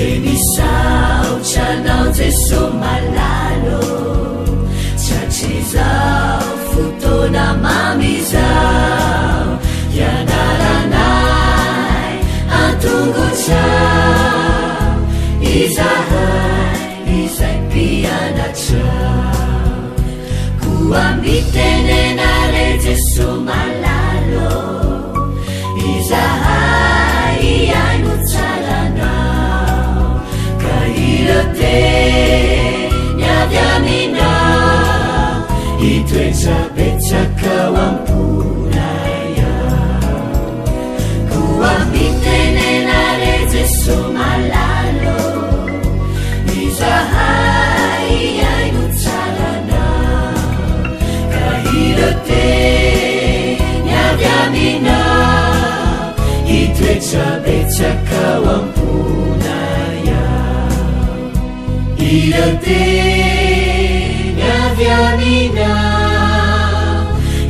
Dia misaotra anao Jeso malala ô, Tratrizao fotoana mamy izao, Hianaranay an-tongotrao, Izahay izay mpianatrao. Koa mitenena re Jeso malala ô, Izahay hihaino tsara anao, Ka ireo teny avy aminao, Hitoetra betsaka ao am-ponay ao. Koa mitenena re Jeso malala ô, Izahay hihaino tsara anao, Ka ireo teny avy aminao, Hitoetra betsaka ao am-ponay ao. Ireo teny avy aminao,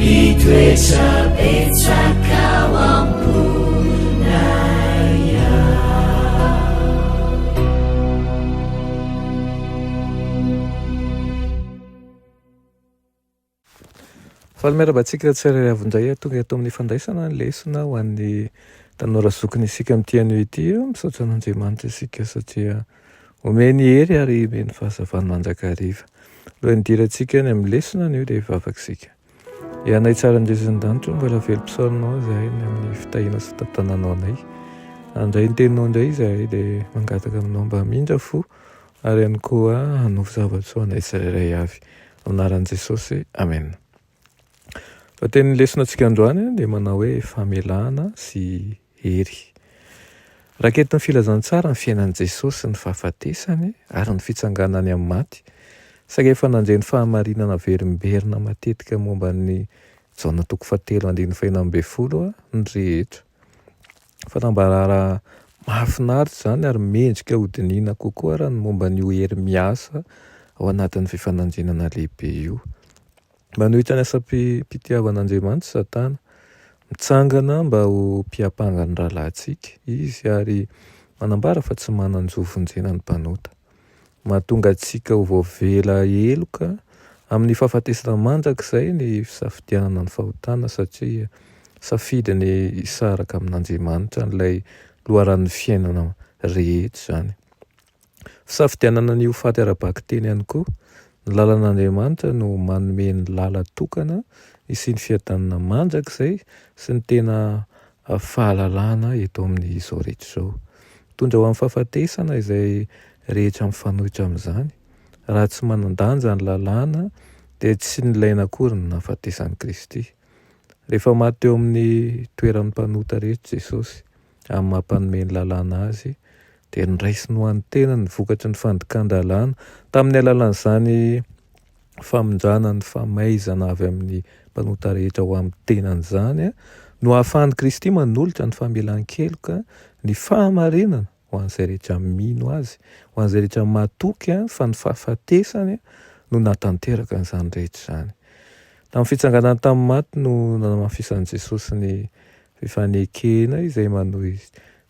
Hitoetra betsaka ao am-ponay ao. Faly miarahaba antsika tsirairay avy indray tonga eto amin'ny fandraisana ny lesona ho an'ny tanora zokiny isika amin'ity anio ity. Misaotra an'Andriamanitra isika satria omeny hery ary omeny fahazavany mandrakariva. Alohan'ny hidirantsika any amin'ny lesona anio dia hivavaka isika. Ianay tsara indrindra an-danitra, mbola velom-pisaoranao izahay ny amin'ny fitahiana sy fitantananao anay. Handray ny teninao indray izahay dia mangataka aminao mba hamindra fo ary ihany koa hanovo zava-tsoa anay tsirairay avy. Amin'ny anaran'i Jesosy, amena. Lohatenin'ny lesona antsika androany dia manao hoe famelana sy hery. Raketin'ny filazantsara ny fiainan'i Jesosy sy ny fahafatesany ary ny fitsanganany amin'ny maty, saingy efa nandre ny fahamarinana averimberina matetika momba ny Jaona toko fahatelo andininy fahenina ambin'ny folo ny rehetra. Fanambarana mahafinaritra izany ary mendrika hodinihina kokoa raha ny momba an'io hery miasa ao anatin'ny fifanandrinana lehibe io. Manohitra ny asam-pitiavan'Andriamanitra Satana. Mitsangana mba ho mpiampanga ny rahalahintsika izy ary manambara fa tsy manan-jo vonjena ny mpanota. Mahatonga antsika ho voavela heloka amin'ny fahafatesana mandrakizay ny fisafidianana ny fahotana satria safidy ny hisaraka amin'Andriamanitra an'ilay loharanon'ny fiainana rehetra izany. Fisafidianana ny ho faty ara-bakiteny ihany koa. Ny lalan'Andriamanitra no manome ny lala-tokana hisian'ny fiadanana mandrakizay sy ny tena fahalalana eto amin'izao rehetra izao. Mitondra ho amin'ny fahafatesana izay rehetra mifanohitra amin'izany. Raha tsy manan-danja ny lalàna dia tsy nilaina akory ny nahafatesan'i Kristy. Rehefa maty teo amin'ny toeran'ny mpanota rehetra Jesosy, amin'ny maha mpanome ny lalàna Azy, dia noraisiny ho an'ny tenany ny vokatry ny fandikan-dalàna tamin'ny alalan'izany famindrana ny famaizana avy amin'ny mpanota rehetra ho amin'ny tenany izany no ahafahan'i Kristy manolotra ny famelan-keloka, ny fahamarinana ho an'izay rehetra mino Azy, ho an'izay rehetra matoky fa ny fahafatesany no nahatanteraka an'izany rehetra izany. Tamin'ny fitsanganany tamin'ny maty no nanamafisan'i Jesosy ny fifanekena izay manohy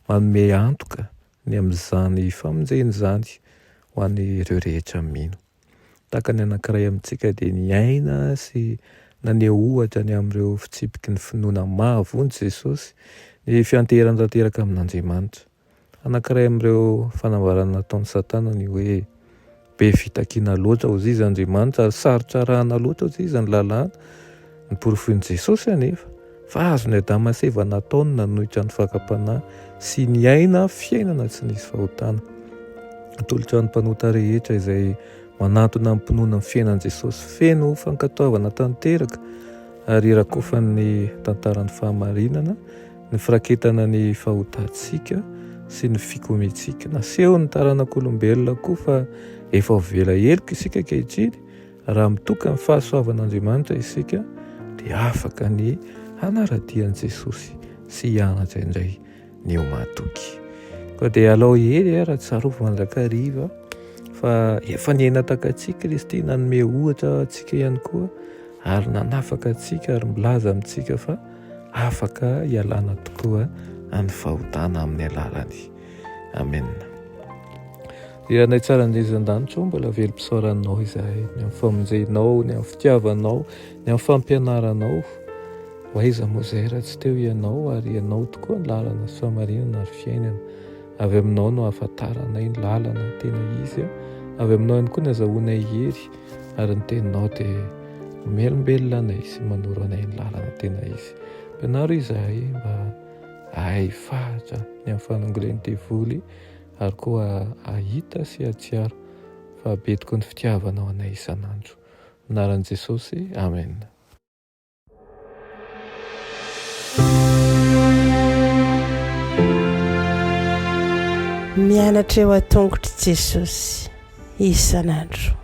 manome antoka ny amin'izany famonjena izany ho an'ireo rehetra mino. Tahaka ny anankiray amintsika dia niaina sy naneho ohatra ny amin'ireo fitsipiky ny finoana mahavonjy Jesosy, ny fianteherana tanteraka amin'Andriamanitra. Anankiray amin'ireo fanambarana nataon'i Satana ny hoe be fitakiana loatra hozy izy Andriamanitra ary sarotra arahana loatra hozy izy ny lalàna. Noporofoin'i Jesosy anefa fa azon'i Adama sy Eva natao ny nanohitra ny fakam-panahy sy niaina fiainana tsy nisy fahotana. Atolotra ny mpanota rehetra izay manantona amim-pinoana ny fiainan'i Jesosy feno fankatoavana tanteraka ary irakofan'ny tantaran'ny fahamarinana, ny firaketana ny fahotantsika sy ny fikomiantsika. Nasehon'ny taranak'olombelona koa fa efa voavela heloka isika ankehitriny, raha mitoky amin'ny fahasoavan'Andriamanitra isika dia afaka ny hanara-dia an'i Jesosy sy hianatra indray. ny ho mahatoky. Koa dia alao hery eh, raha tsarovy mandrakariva fa efa niaina tahaka antsika Kristy, nanome ohatra antsika ihany koa ary nanafaka antsika ary milaza amintsika fa afaka hialana tokoa any fahotana amin'ny alalany. Amen. Ry Ranay tsara indrindra an-danitra ô, mbola velom-pisaoranao izahay ny amin'ny famonjenao, ny amin'ny fitiavanao, ny amin'ny fampianaranao. Ho aiza moa izahay raha tsy teo Ianao, ary Ianao tokoa ny lalana sy fahamarinana ary fiainana. Avy Aminao no ahafantaranay ny lalana tena izy, avy Aminao ihany koa ny azahoanay hery, ary ny Teninao dia mamelombelona anay sy manoro anay ny lalana tena izy. Ampianaro izahay mba hahay hifahatra ny amin'ny fanongolen'ny devoly, ary koa hahita sy hahatsiaro fa be tokoa ny fitiavanao anay isan'andro. Anaran'i Jesosy, Amen. Mianatra eo an-tongotr'i Jesosy isan'andro.